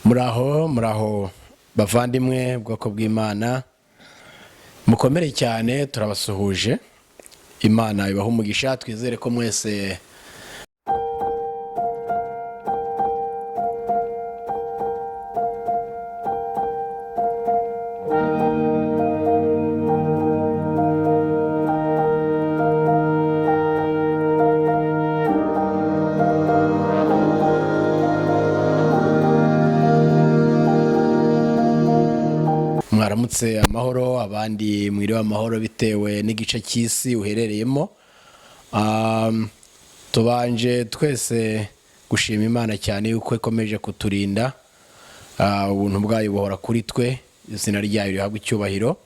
Muraho, muraho bavandimwe, bwoko bw'Imana, mukomere cyane, turabasuhuje. Imana ibaha umugisha. Twizere ko mwese mwaramutse amahoro, abandi mwiriwe amahoro, bitewe n'igice cy'isi uherereyemo. Tubanje twese gushima Imana cyane yuko ikomeje kuturinda. Ubuntu bwayo buhora kuri twe, izina ryayo rihabwa icyubahiro.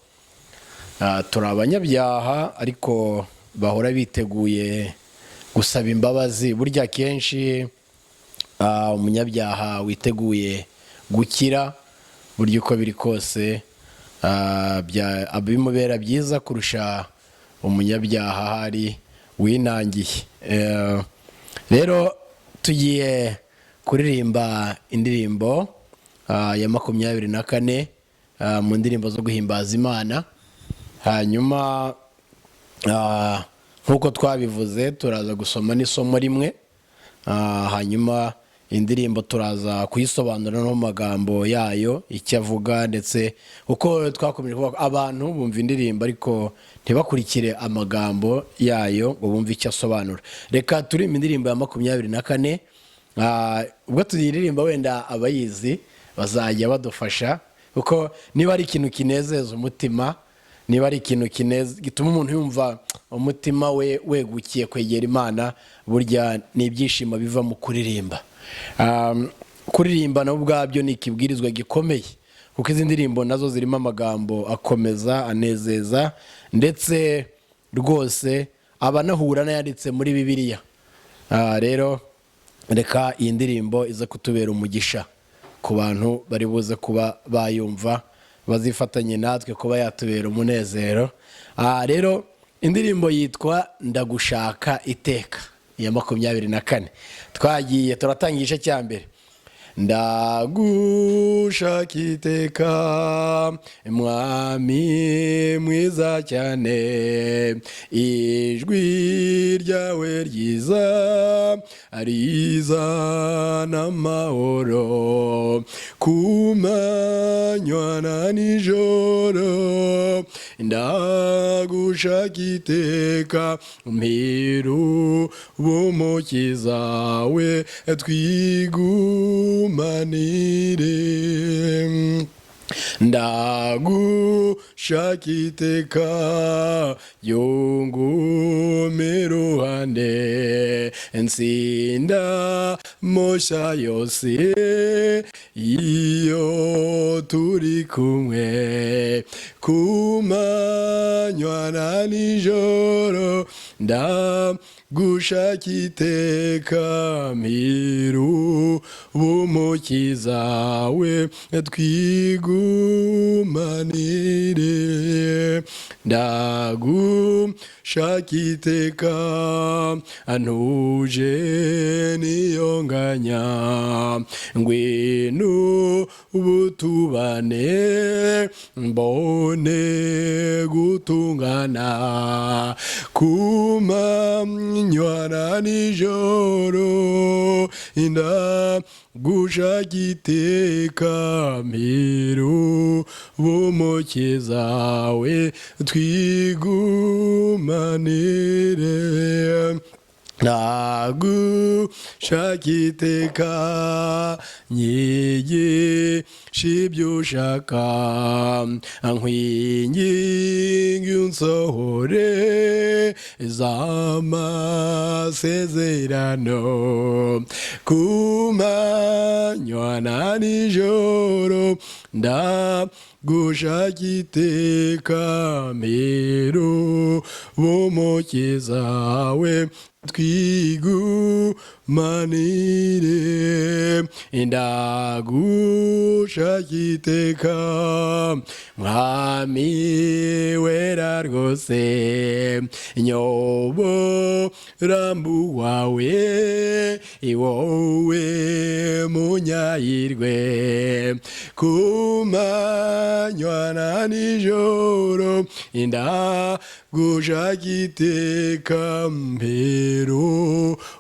Turi abanyabyaha ariko bahora biteguye gusaba imbabazi. Burya kenshi umunyabyaha witeguye gukira, burya uko biri kose bimubera byiza kurusha umunyabyaha ahari winangiye. Rero tugiye kuririmba indirimbo ya 24 mu ndirimbo zo guhimbaza Imana. Hanyuma nk'uko twabivuze, turaza gusoma n'isomo rimwe, hanyuma indirimbo turaza kuyisobanura no mu magambo yayo icyo avuga, ndetse uko twakomeje kuvuga, abantu bumva indirimbo ariko ntibakurikire amagambo yayo ngo bumve icyo asobanura. Reka turirimbe indirimbo ya 24. Ubwo tuyiririmba, wenda abayizi bazajya badufasha, kuko niba ari ikintu kinezeza umutima, niba ari ikintu gituma umuntu yumva umutima we wegukiye kwegera Imana, burya ni ibyishimo biva mu kuririmba. Kuririmba nabo ubwabyo ni ikibwirizwa gikomeye, kuko izi ndirimbo nazo zirimo amagambo akomeza, anezeza, ndetse rwose aba anahura n'ayanditse muri Bibiliya. Rero reka iyi ndirimbo ize kutubera umugisha ku bantu bari buze kuba bayumva, bazifatanye natwe kuba yatubera umunezero. Rero indirimbo yitwa Ndagushaka Iteka, iya 24. Twagiye, turatanga igice cya mbere. Ndagushaka iteka, Mwami mwiza cyane, ijwi ryawe ryiza rizana amahoro ku manywa na nijoro. Ndagushaka iteka, mpiru b'Umukiza we twigumanire. Ndagushaka iteka, yungume iruhande, nsinda mosha yose iyo turi kumwe ku manywa na nijoro. Ndagushaka iteka, mpiru b'Umukiza we twigumanire. Ndagushaka iteka, ntuje niyonganya, ngwino ubutubane, mbone gutungana ku manywa na nijoro. Ndagushaka iteka, mpiru b'Umukiza we twigumanire. Ndagushaka iteka, nyigisha ibyo ushaka, nkwinginge unsohore z'amasezerano ku manywa na nijoro. Ndagushaka Ndagushaka iteka, mpera umukiza we, twigumanire. Ndagushaka iteka, Mwami wera rwose, nyobora mbu wawe, wowe munyahirwe. Ku manywa na nijoro ndagushaka iteka, mpera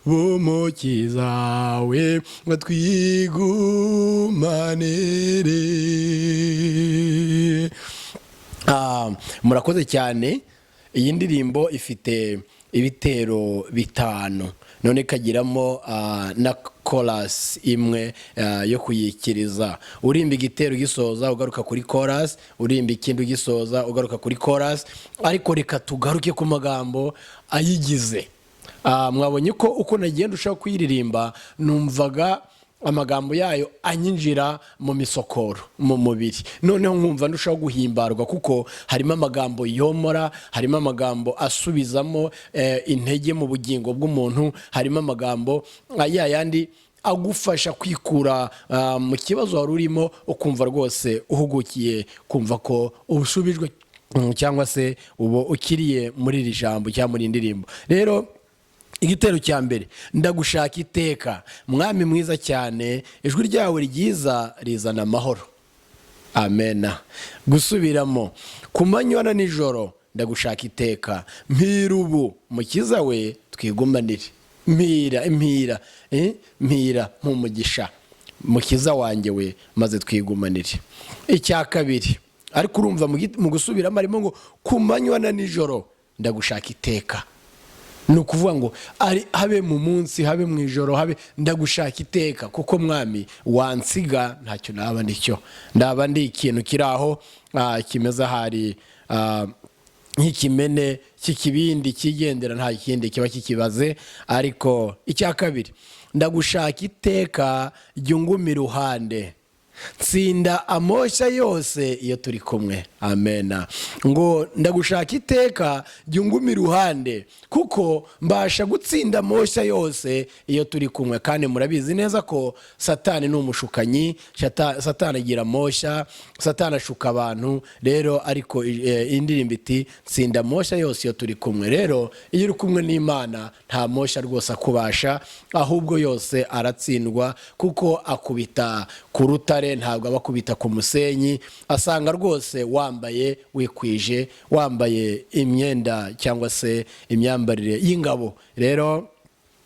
umukiza we, twigumanire. Murakoze cyane. Iyi ndirimbo ifite ibitero bitanu, none ikagiramo na chorus imwe yo kuyikiriza. Urimba igitero ugisoza ugaruka kuri chorus, urimba ikindi ugisoza ugaruka kuri chorus. Ariko reka tugaruke ku magambo ayigize. Mwabonye ko uko nagenda ushaka kuyiririmba, numvaga amagambo yayo anyinjira mu misokoro, mu mubiri, noneho nkumva ndushaho guhimbarwa, kuko harimo amagambo yomora, harimo amagambo asubizamo intege mu bugingo bw'umuntu, harimo amagambo ya yandi agufasha kwikura mu kibazo wari urimo, ukumva rwose uhugukiye kumva ko ubusubijwe cyangwa se uba ukiriye muri iri jambo cyangwa muri iyi ndirimbo. Rero igitero cya mbere: ndagushaka iteka, Mwami mwiza cyane, ijwi ryawe ryiza rizana amahoro. Amena. Gusubiramo: ku manywa na nijoro ndagushaka iteka, mpira ubu mukiza we, twigumanire. Mpira, mpira, mpira nk'umugisha, mukiza wanjye we, maze twigumanire. Icya kabiri, ariko urumva mu gusubiramo harimo ngo ku manywa na nijoro ndagushaka iteka. Ni ukuvuga ngo ari habe mu munsi, habe mu ijoro, habe ndagushaka iteka, kuko Mwami wansiga ntacyo naba ndicyo, ndaba ndi ikintu kiri aho kimeze ahari nk'ikimene cy'ikibindi cyigendera, nta kindi kiba kikibaze. Ariko icya kabiri: ndagushaka iteka, jya unguma iruhande, nsinda amoshya yose iyo turi kumwe. Amena. Ngo ndagushaka iteka, jya unguma iruhande, kuko mbasha gutsinda amoshya yose iyo turi kumwe. Kandi murabizi neza ko Satani ni umushukanyi. Satani agira amoshya, Satani ashuka abantu. Rero ariko indirimbo iti: nsinda amoshya yose iyo turi kumwe. Rero iyo uri kumwe n'Imana, nta moshya rwose akubasha, ahubwo yose aratsindwa, kuko akubita ku rutare, ntabwo aba akubita ku musenyi. Asanga rwose wambaye wikwije, wambaye imyenda cyangwa se imyambarire y'ingabo. Rero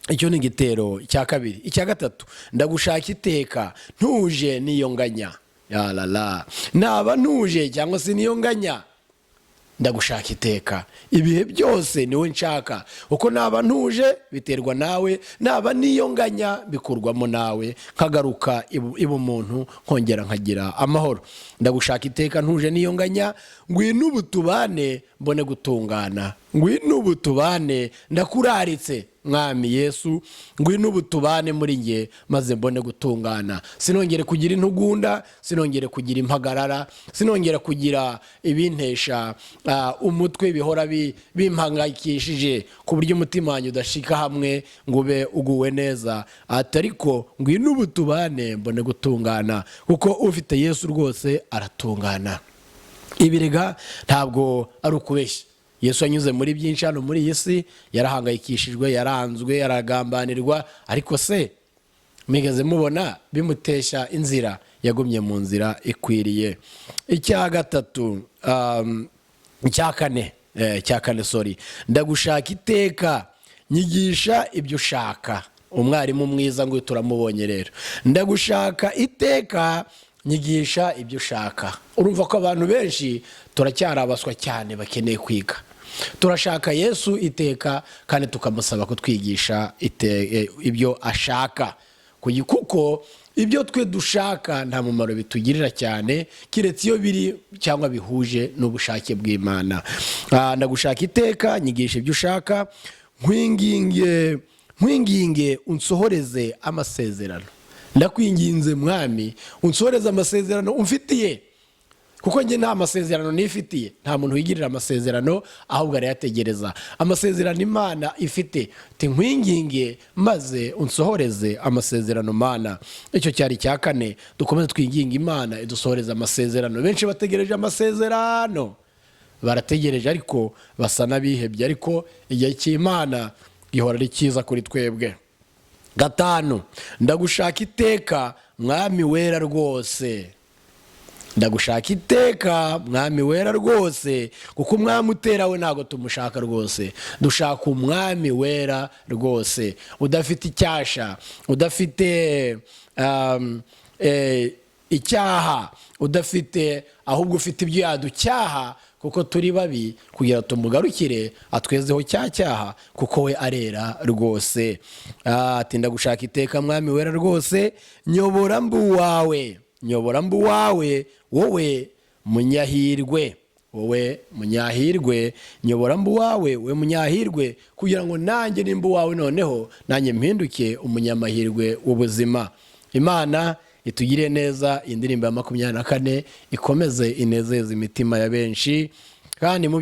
icyo ni igitero cya kabiri. Icya gatatu: ndagushaka iteka, ntuje n'iyo nganya. Yarara, naba ntuje cyangwa se niyo nganya, ndagushaka iteka, ibihe byose niwe nshaka. Uko naba ntuje biterwa nawe, naba niyo nganya bikurwamo nawe, nkagaruka ibumuntu, nkongera nkagira amahoro. Ndagushaka iteka, ntuje niyo nganya, ngwino ubu tubane, mbone gutungana. Ngwino ubu tubane, ndakuraritse Mwami Yesu, ngwino ubu tubane muri nge, maze mbone gutungana, sinongere kugira intugunda, sinongere kugira impagarara, sinongere kugira ibintesha umutwe bihora bimpangayikishije ku buryo umutima wanjye udashika hamwe ngo ube uguwe neza. Ati ariko ngwino ubu tubane, mbone gutungana, kuko ufite Yesu rwose aratungana. Ibirega ntabwo ari ukubeshya. Yesu yanyuze muri byinshi hano muri iyi si, yarahangayikishijwe, yaranzwe, yaragambanirwa, ariko se mwigeze mubona bimutesha inzira? Yagumye mu nzira ikwiriye. Icya gatatu, icya kane, icya kane, sorry: ndagushaka iteka, nyigisha ibyo ushaka. Umwarimu mwiza ngo turamubonye. Rero ndagushaka iteka, nyigisha ibyo ushaka. Urumva ko abantu benshi turacyari abaswa cyane, bakeneye kwiga. Turashaka Yesu iteka kandi tukamusaba kutwigisha ibyo ashaka, kuko ibyo twe dushaka nta mumaro bitugirira cyane, keretse iyo biri cyangwa bihuje n'ubushake bw'Imana. Ndagushaka iteka, nyigisha ibyo ushaka, nkwinginge, nkwinginge unsohoreze amasezerano. Ndakwinginze Mwami, unsohoreze amasezerano umfitiye. Kuko njye nta masezerano nifitiye. Nta muntu wigirira amasezerano, ahubwo arayategereza. Amasezerano Imana ifite, nkwinginge maze unsohoreze amasezerano, Mana. Icyo cyari icya kane. Dukomeze twinginge Imana idusohoreze amasezerano. Benshi bategereje amasezerano, barategereje ariko basa n'abihebye, ariko igihe cy'Imana gihora ari cyiza kuri twebwe. Gatanu, ndagushaka iteka, Mwami wera rwose. Ndagushaka iteka, Mwami wera rwose, kuko umwami utera we ntabwo tumushaka rwose. Dushaka umwami wera rwose, udafite icyasha, udafite icyaha, udafite, ahubwo ufite ibyo yaducyaha kuko turi babi, kugira tumugarukire atwezeho cya cyaha, kuko we arera rwose. Ati: "Ndagushaka iteka, Mwami wera rwose, nyobora mbu wawe, nyobora mbu wawe, wowe munyahirwe, wowe munyahirwe, nyobora mbu wawe, we munyahirwe," kugira ngo nanjye nimba uwawe, noneho nanjye mpinduke umunyamahirwe w'ubuzima. Imana itugire neza. Indirimbo ya 24 ikomeze inezeze imitima ya benshi. Kandi mu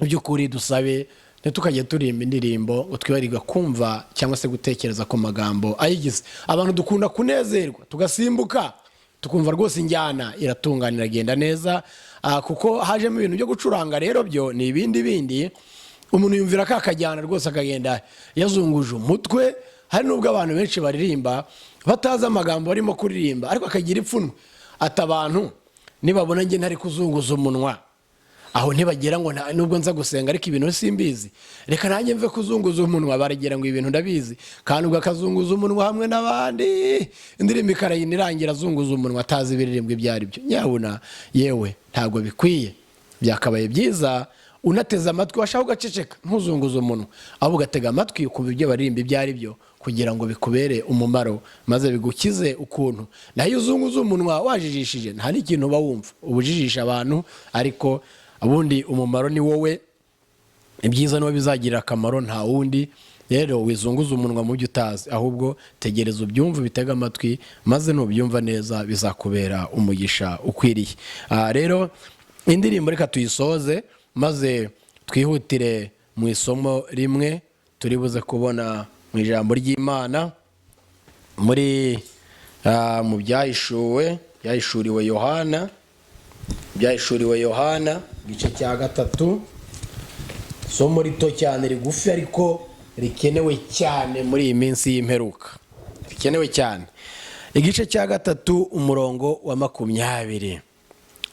by'ukuri dusabe ntitukajye turirimba indirimbo ngo twibarirwe kumva cyangwa se gutekereza ku magambo ayigize. Abantu dukunda kunezerwa, tugasimbuka, tukumva rwose injyana iratungana, iragenda neza, kuko hajemo ibintu byo gucuranga. Rero byo ni ibindi bindi, umuntu yumvira kakajyana rwose akagenda yazunguje umutwe. Hari n'ubwo abantu benshi baririmba batazi amagambo barimo kuririmba, ariko akagira ipfunwe, ati: "Abantu nibabona njye ntari kuzunguza umunwa, aho ntibagera ngo nubwo nza gusenga ariko ibintu simbizi, reka nanjye mve kuzunguza umunwa, baragira ngo ibintu ndabizi." Kandi ubwo akazunguza umunwa hamwe n'abandi, indirimbo ikarayina irangira azunguza umunwa, atazi ibiririmbwa ibyo ari byo. Nyabuna yewe, ntabwo bikwiye. Byakabaye byiza unateze amatwi, washaka ugaceceka, ntuzunguze umunwa, ahubwo ugatega amatwi ukumva ibyo baririmba ibyo ari byo, kugira ngo bikubere umumaro maze bigukize ukuntu. Naho iyo uzunguza umunwa wajijishije, nta n'ikintu uba wumva, uba ujijisha abantu, ariko ubundi umumaro ni wowe, ibyiza niwo bizagirira akamaro, nta wundi. Rero wizunguza umunwa mu byo utazi, ahubwo tegereza ubyumve, ubitege amatwi, maze nubyumva neza bizakubera umugisha ukwiriye. Rero indirimbo reka tuyisoze, maze twihutire mu isomo rimwe turi buze kubona mu ijambo ry'Imana muri mu Byahishuwe, Byahishuriwe Yohana, Byahishuriwe Yohana igice cya 3. Isomo rito cyane, rigufi, ariko rikenewe cyane muri iyi minsi y'imperuka, rikenewe cyane. Igice cya 3, umurongo wa 20.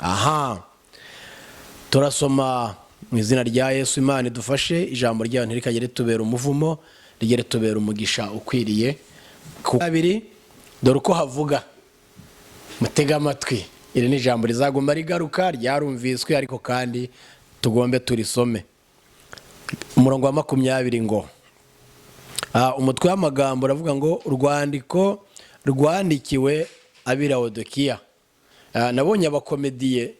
Aha turasoma mu izina rya Yesu. Imana idufashe, ijambo ryayo ntirikajye ritubera umuvumo, rijye ritubera umugisha ukwiriye. Ku kabiri, dore uko havuga, mutege amatwi. Iri ni ijambo rizaguma rigaruka, ryarumviswe, ariko kandi tugombe turisome. Umurongo wa 20 ngo umutwe w'amagambo uravuga ngo: "Urwandiko rwandikiwe ab'i Lawodokiya." Nabonye abakomediye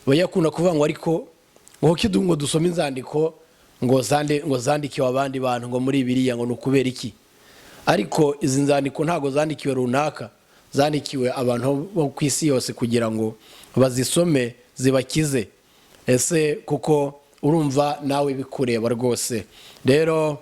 bayakunda kuvuga ngo: "Ariko ngo kuki ngo dusome inzandiko ngo zandikiwe abandi bantu ngo muri biriya, ngo ni ukubera iki?" Ariko izi nzandiko ntabwo zandikiwe runaka, zandikiwe abantu bo ku isi yose kugira ngo bazisome zibakize. Ese kuko urumva nawe bikureba rwose. Rero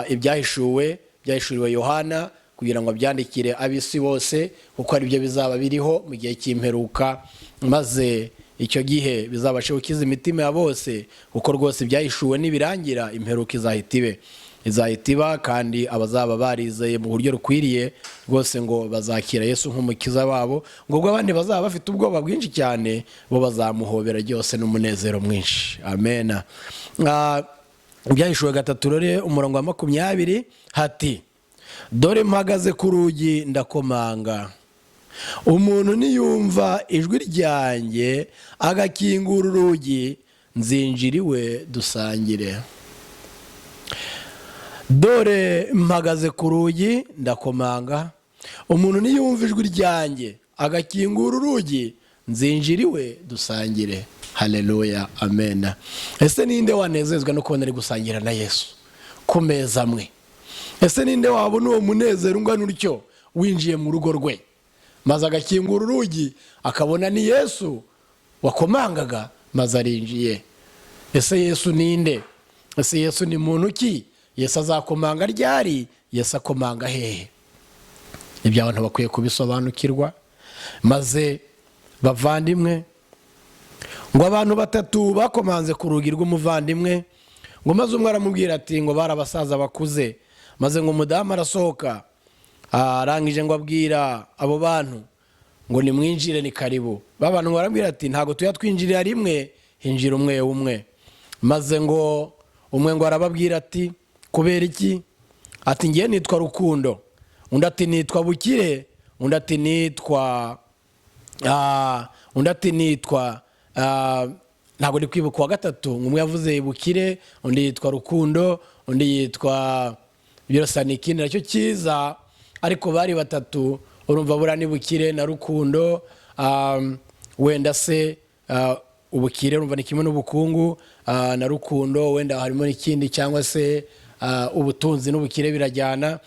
Ibyahishuwe byahishuriwe Yohana kugira ngo abyandikire ab'isi bose, kuko aribyo bizaba biriho mu gihe cy'imperuka, maze icyo gihe bizabashe gukiza imitima ya bose, kuko rwose ibyahishuwe nibirangira, imperuka izahita ibe, izahita iba. Kandi abazaba barizeye mu buryo rukwiriye rwose ngo bazakira Yesu nk'umukiza wabo, ngo ubwo abandi bazaba bafite ubwoba bwinshi cyane, bo bazamuhobera ryose n'umunezero mwinshi. Amena. Ibyahishuwe 3 rero, umurongo wa 20 hati: "Dore mpagaze ku rugi ndakomanga, umuntu niyumva ijwi ryanjye agakingura urugi, nzinjira iwe dusangire." Dore mpagaze ku rugi ndakomanga, umuntu niyumva ijwi ryanjye agakingura urugi, nzinjira iwe dusangire. Haleluya, amena. Ese ninde wanezezwa no kubona ari gusangira na Yesu ku meza amwe? Ese ninde wabona uwo munezero ungana utyo, winjiye mu rugo rwe maze agakingura urugi akabona ni Yesu? Wakomangaga maze arinjiye. Ese Yesu ninde? Ese Yesu ni muntu ki? Yesu azakomanga ryari? Yesu akomanga hehe? Ibyo abantu bakwiye kubisobanukirwa. Maze bavandimwe, ngo abantu batatu bakomanze ku rugi rw'umuvandimwe, ngo maze umwe aramubwira ati, ngo bari abasaza bakuze, maze ngo umudamu arasohoka, arangije ngo abwira abo bantu ngo nimwinjire, ni karibu. Ba bantu ngo barambwira ati: "Ntabwo tujya twinjirira rimwe, hinjira umwe umwe." Maze ngo umwe ngo arababwira ati: "Kubera iki?" Ati: "Ngiye nitwa Rukundo." Undi ati: "Nitwa Bukire." Undi ati: "Nitwa undi ati: "Nitwa ntabwo ndi kwibuka uwa gatatu." Ngo umwe yavuze Bukire, undi yitwa Rukundo, undi yitwa birasa, ni ikindi nacyo cyiza, ariko bari batatu. Urumva buriya ni Bukire na Rukundo, wenda se ubukire urumva ni kimwe n'ubukungu, na Rukundo wenda harimo n'ikindi, cyangwa se ubutunzi n'ubukire birajyana.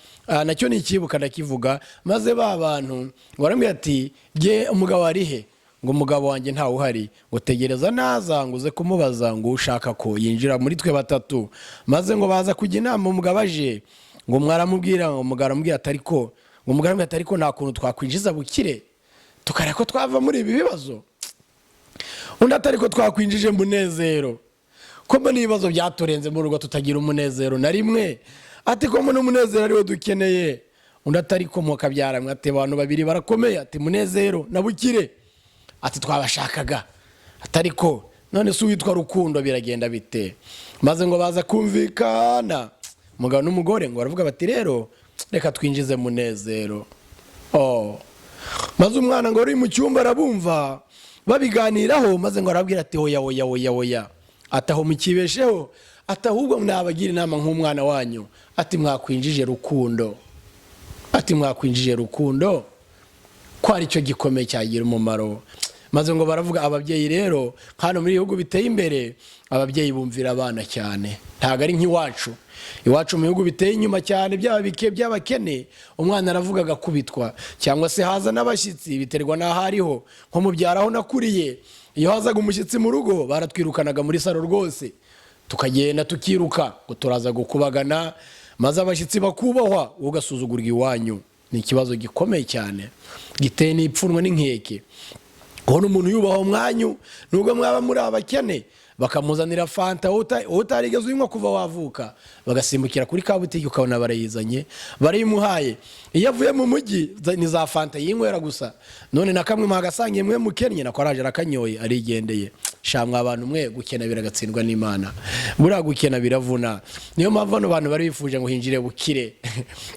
Nacyo ni ikibuka ndakivuga. Maze ba bantu ngo baramubwira ati: "Jye umugabo ari he?" Ngo: "Umugabo wanjye ntawe uhari." Ngo: "Tegereza naza ngo uze kumubaza ngo ushaka ko yinjira muri twe batatu." Maze ngo baza kujya inama. Umugabo aje, ngo mwaramubwira, ngo umugabo aramubwira ati, ariko ngo umugabo aramubwira ati: "Ariko nta kuntu twakwinjiza Bukire, tukareba ko twava muri ibi bibazo?" Undi ati: "Ariko twakwinjije Munezero, ko mbona ibibazo byaturenze mu rugo, tutagira umunezero na rimwe?" Ati: "Ko mbona umunezero ariwo dukeneye." Undi ati: "Ariko mukabyara mwe," ati: "abantu babiri barakomeye," ati: "Munezero na Bukire," ati: "twabashakaga." Ati: "Ariko none se uwitwa Rukundo biragenda bite?" Maze ngo baza kumvikana, umugabo n'umugore, ngo baravuga bati: "Rero reka twinjize Munezero." Oh. Maze umwana ngo uri mu cyumba arabumva babiganiraho, maze ngo arabwira ati: "Oya, oya, oya, oya," ati: "aho mukibesheho," ati: "ahubwo nabagira inama nk'umwana wanyu," ati: "mwakwinjije Rukundo," ati: "mwakwinjije Rukundo ko ari cyo gikomeye cyagira umumaro." Maze ngo baravuga. Ababyeyi rero hano muri bihugu biteye imbere, ababyeyi bumvira abana cyane, ntabwo ari nk'iwacu. Iwacu mu bihugu biteye inyuma cyane, byaba bike by'abakene, umwana aravuga agakubitwa, cyangwa se haza n'abashyitsi, biterwa n'aho ariho. Nko mu byaro aho nakuriye, iyo hazaga umushyitsi mu rugo, baratwirukanaga muri salo rwose, tukagenda tukiruka ngo turaza gukubagana. Maze abashyitsi bakubahwa, wowe ugasuzugurwa iwanyu. Ni ikibazo gikomeye cyane, giteye n'ipfunwe n'inkeke kubona umuntu yubaha umwanyu nubwo mwaba muri abakene, bakamuzanira fanta wowe utarigeze uyinywa kuva wavuka, bagasimbukira kuri ka butiki ukabona barayizanye, barayimuhaye. Iyo avuye mu mujyi ni za fanta yinywera gusa. None na kamwe mwagasangiye mwe mukennye, nako araje arakanyoye, arigendeye. Shamwa abantu mwe, gukena biragatsindwa n'Imana. Buriya gukena biravuna. Niyo mpamvu bano bantu bari bifuje ngo hinjire Bukire,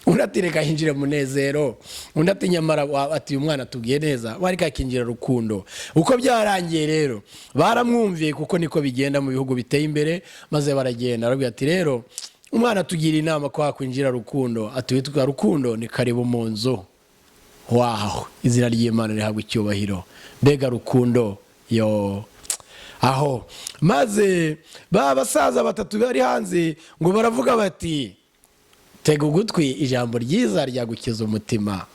undi ati: "Reka hinjire Munezero," undi ati: "Nyamara ati uyu mwana tubwiye neza, wari kakinjira Rukundo." Uko byarangiye rero, baramwumviye, kuko niko bigenda mu bihugu biteye imbere. Maze baragenda, arabwira ati: "Rero umwana tugira inama ko hakwinjira Rukundo." Ati: "Witwa Rukundo, ni karibu mu nzu." Waho izina ry'Imana rihabwa icyubahiro. Mbega Rukundo yo aho! Maze ba basaza batatu bari hanze ngo baravuga bati: "Tega ugutwi, ijambo ryiza ryagukiza umutima."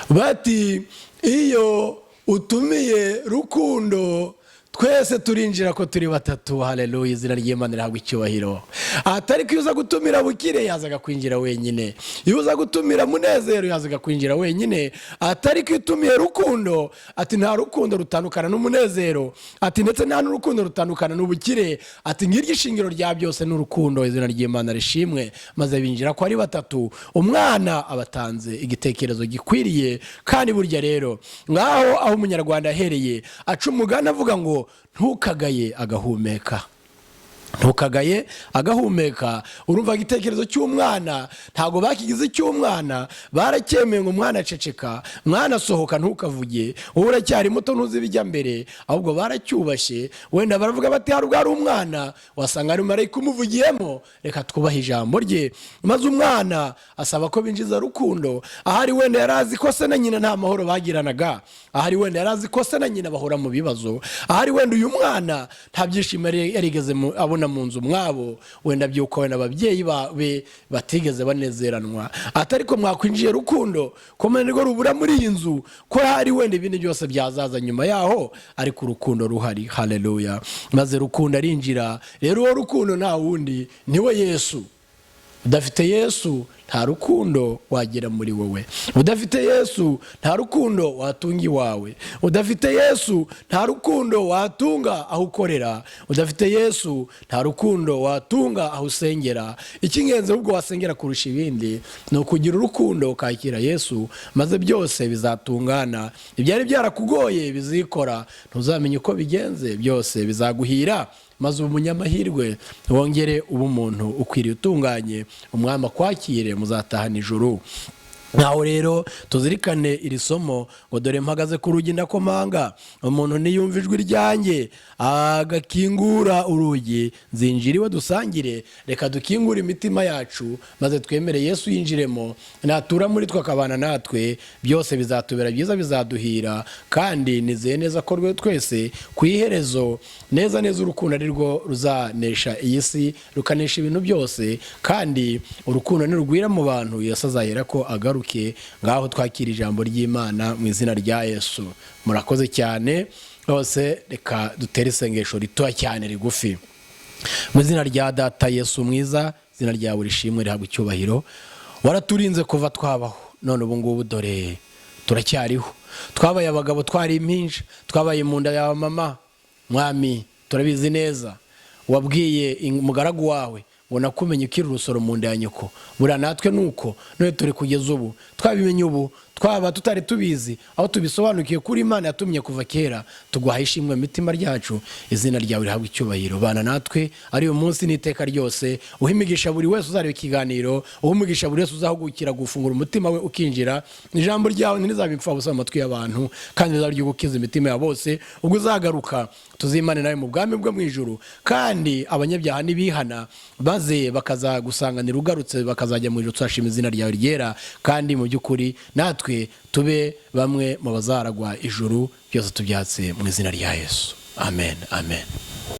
Bati: "Iyo utumiye Rukundo, twese turinjira ko turi batatu." Haleluya, izina ry'Imana rihabwa icyubahiro. Atari ko iyo uza gutumira Bukire, yazaga kwinjira wenyine. Iyo uza gutumira Munezero, yazaga kwinjira wenyine. Atari ko iyo utumiye Rukundo, ati: "nta rukundo rutandukana n'umunezero," ati: "ndetse nta n'urukundo rutandukana n'ubukire," ati: "ngiryo ishingiro rya byose ni urukundo." Izina ry'Imana rishimwe. Maze binjira ko ari batatu. Umwana abatanze igitekerezo gikwiriye. Kandi burya rero ngaho aho umunyarwanda ahereye aca umugani avuga ngo: "Ntukagaye agahumeka, ntukagaye agahumeka." Urumva igitekerezo cy'umwana ntabwo bakigize icy'umwana, baracyemeye ngo: "Umwana aceceka, mwana asohoka, ntukavuge, wowe uracyari muto, ntuzi ibijya mbere." Ahubwo baracyubashye. Wenda baravuga bati: "Hari ubwo ari umwana, wasanga ari marayika umuvugiyemo, reka twubahe ijambo rye." Maze umwana asaba ko binjiza Rukundo. Ahari wenda yari azi ko se na nyina nta mahoro bagiranaga, ahari wenda yari azi ko se na nyina bahora mu bibazo, ahari wenda uyu mwana nta byishimo yari yarigeze abona. kubona mu nzu mwabo wenda by'uko wenda ababyeyi be batigeze banezeranwa, atari ko mwakwinjiye rukundo ko nirwo rubura muri iyi nzu, ko hari wenda ibindi byose byazaza nyuma yaho, ariko urukundo ruhari. Haleluya! Maze Rukundo arinjira. Rero uwo Rukundo nta wundi, niwe Yesu. Udafite Yesu nta rukundo wagera muri wowe. Udafite Yesu nta rukundo watunga iwawe. Udafite Yesu nta rukundo watunga aho ukorera. Udafite Yesu nta rukundo watunga aho usengera. Icy'ingenzi ahubwo wasengera kurusha ibindi ni ukugira urukundo, ukakira Yesu, maze byose bizatungana. Ibyari byarakugoye bizikora, ntuzamenye uko bigenze, byose bizaguhira, maze uba umunyamahirwe, wongere ube umuntu ukwiriye, utunganye, umwami akwakire, muzatahana ijuru. Nkaho rero tuzirikane iri somo ngo: "Dore mpagaze ku rugi ndakomanga, umuntu niyumva ijwi ryanjye agakingura urugi, nzinjira iwe dusangire." Reka dukingure imitima yacu maze twemere Yesu yinjiremo. Natura muri twe akabana natwe, byose bizatubera byiza, bizaduhira. Kandi nizeye neza ko rwe twese ku iherezo neza neza urukundo ari rwo ruzanesha iyi si, rukanesha ibintu byose. Kandi urukundo nirugwira mu bantu, Yesu azahera ko agaruke. Ngaho twakira ijambo ry'Imana mu izina rya Yesu. Murakoze cyane rwose. Reka dutere isengesho ritoya cyane rigufi. Mu izina rya Data, Yesu mwiza, izina ryawe rishimwe, rihabwa icyubahiro. Waraturinze kuva twabaho, none ubu ngubu dore turacyariho. Twabaye abagabo twari impinja, twabaye mu nda yawe mama. Mwami, turabizi neza, wabwiye umugaragu wawe ngo: "Nakumenye ukiri urusoro mu nda ya nyoko." Buriya natwe nuko none turi kugeza ubu twabimenye, ubu twaba tutari tubizi, aho tubisobanukiwe kuri Imana yatumye kuva kera, tuguhaye ishimwe mu mitima ryacu. Izina ryawe rihabwa icyubahiro. Bana natwe ari uyu munsi n'iteka ryose. Uha imigisha buri wese uzareba ikiganiro, uha umugisha buri wese uzahugukira gufungura umutima we ukinjira. Ijambo ryawe ntirizabe imfabusa mu matwi y'abantu, kandi rizaba ryo gukiza imitima ya bose. Ubwo uzagaruka tuzimane nawe mu bwami bwo mu ijuru. Kandi abanyabyaha nibihana maze bakazagusanganira ugarutse, bakazajya mu ijuru, tuzashima izina ryawe ryera. Kandi mu by'ukuri natwe tube bamwe mu bazaragwa ijuru. Byose tubyatse mu izina rya Yesu. Amen, amen.